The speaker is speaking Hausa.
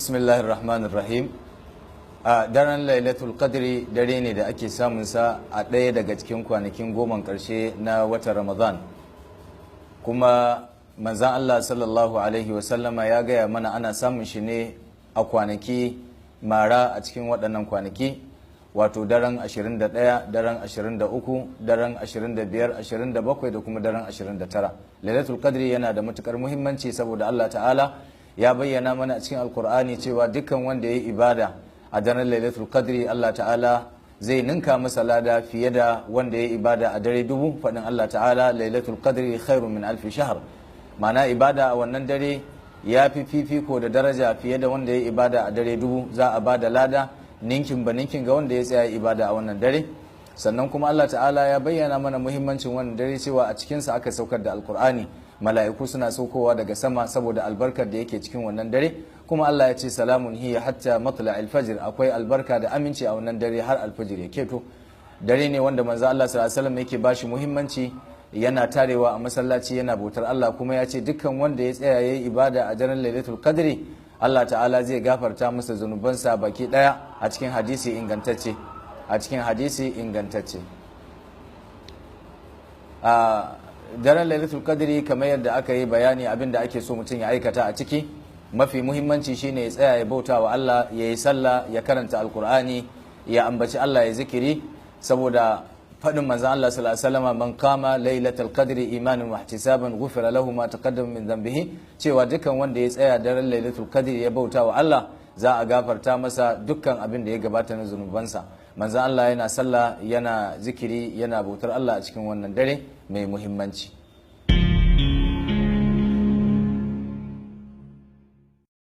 Bismillahir Rahmanir Rahim. A daren Lailatul Qadri dare ne da ake samun sa a ɗaya daga cikin kwanakin goman ƙarshe na watan Ramadan. Kuma manzan Allah sallallahu alaihi wasallama ya gaya mana ana samun shi ne a kwanaki mara a cikin waɗannan kwanaki, wato daren 21, daren 23, daren 25, 27 da kuma daren 29. Lailatul Qadri yana da matukar muhimmanci saboda Allah ta'ala ya bayyana mana a cikin Alkur'ani cewa dukkan wanda ya yi ibada a daren Lailatul Qadri, Allah ta'ala zai ninka masa lada fiye da wanda ya yi ibada a dare 1000. Faɗin Allah ta'ala, "Lailatul Qadri khairun min alfi shahr", ma'ana ibada a wannan dare ya fi fifiko da daraja fiye da wanda ya yi ibada a dare 1000. Za a ba da lada ninkin ba ninkin ga wanda ya tsaya ibada a wannan dare. Sannan kuma Allah ta'ala ya bayyana mana muhimmancin wannan dare, cewa a cikinsa aka saukar da Alkur'ani, mala'iku suna saukowa daga sama saboda albarkar da yake cikin wannan dare. Kuma Allah ya ce, "Salamun hiya hatta matla alfajr", akwai albarka da aminci a wannan dare har alfajir ya keto. Dare ne wanda manzo Allah sallallahu alaihi wasallam yake bashi muhimmanci, yana tarewa a masallaci yana bautar Allah. Kuma ya ce dukkan wanda ya tsaya yayi ibada a daren Lailatul Qadri, Allah ta'ala zai gafarta masa zunubansa baki daya, a cikin hadisi ingantacce, a cikin hadisi ingantacce. A daren Lailatul Qadri, kamar yadda aka yi bayani, abin da ake so mutum ya aikata a ciki mafi muhimmanci shine ya tsaya ya bauta wa Allah, ya yi sallah, ya karanta Alkur'ani, ya ambaci Allah, ya zikiri, saboda faɗin manzon Allah sallallahu alaihi wasallam, "Man qama Lailatul Qadri imanan wa ihtisaban ghufira lahu ma taqaddama min dhanbihi", cewa dukkan wanda ya tsaya daren Lailatul Qadri ya bauta wa Allah, za a gafarta masa dukkan abin da ya gabata na zunubansa. Manzon Allah yana sallah, yana zikiri, yana bautar Allah a cikin wannan dare mai muhimmanci.